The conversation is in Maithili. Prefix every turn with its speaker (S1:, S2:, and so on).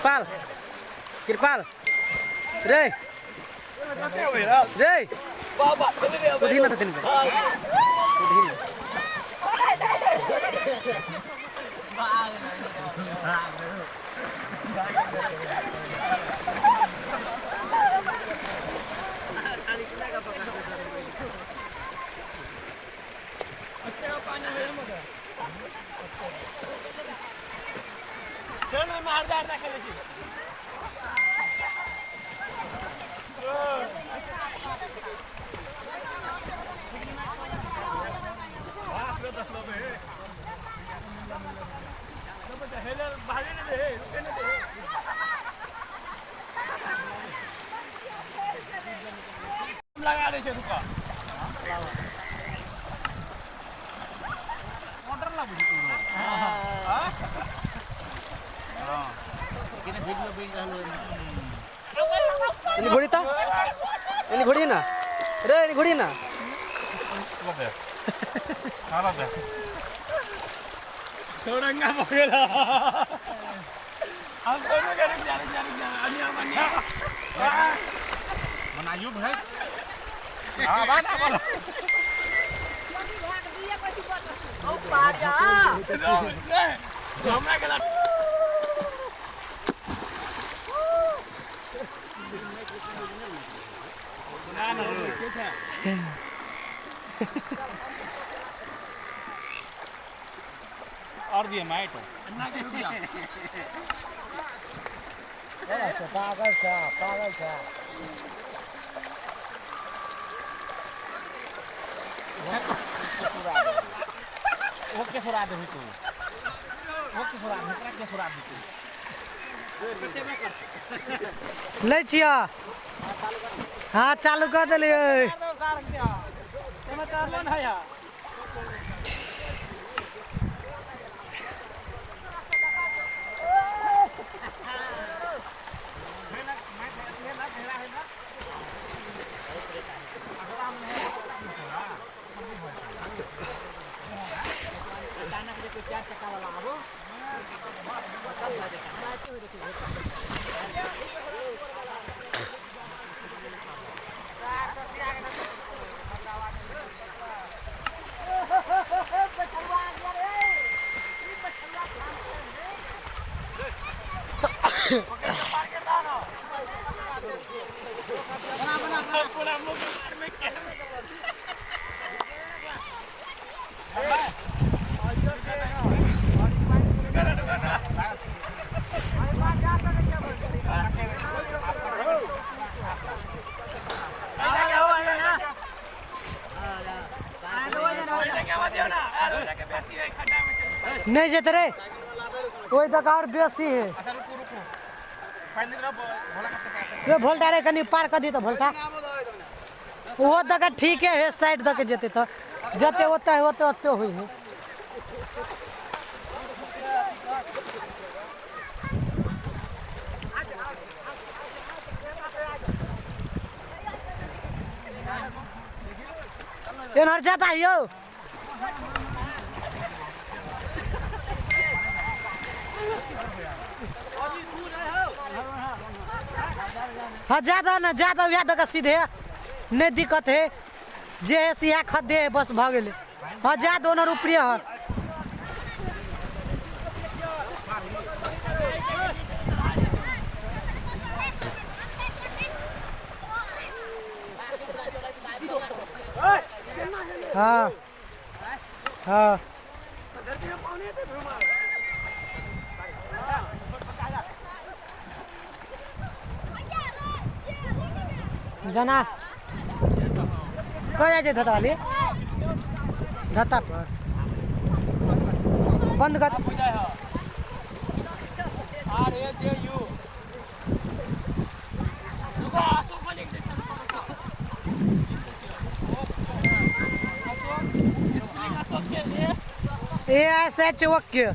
S1: कृपाल कृपाल रे रे उधी ना तनी उधी ना।
S2: लगा दे छै रुका
S1: एनी घोड़ी ता एनी घोड़ी ना रे एनी घोड़ी ना।
S2: चौरंगा पकड़ा हम दोनों के रुक जा रुक जा रुक जा अन्य अन्य
S3: मनाइयो भाई। हाँ बात बोलो।
S2: हमरा के ना ना के छै
S3: और दिए माइट
S2: अन्ना के रुक जा।
S4: पागल छ पागल छ।
S3: ओके फुरा दे तू ओके फुरा दे ओकरा के फुरा दे तू।
S1: लै छियै। हाँ चालू कर देलियै। नहीं जेते रे ओहि तक और बेसी है रे भोल्टा रे कनी पार कर दी तो भोल्टा ओहो तक ठीक है साइड तक जेते तो जते ओते ओते ओते हुई है। एनहर जाता यौ। हाँ ज्यादा ना ज्यादा वएह दऽ कऽ सीधे नहीं दिक्कत है जे है से इएह खद्दे है बस भऽ गेलै। हाँ जा दोनों ऊपरे है। हाँ हाँ जना कहाँ जाइ छै धत्ता वाली धत्ता पर बंद कर।
S2: आर ए जे यू रुको अशोक को लिख दे सर। अशोक स्पेलिंग अशोक के ए
S1: एस एच ओके।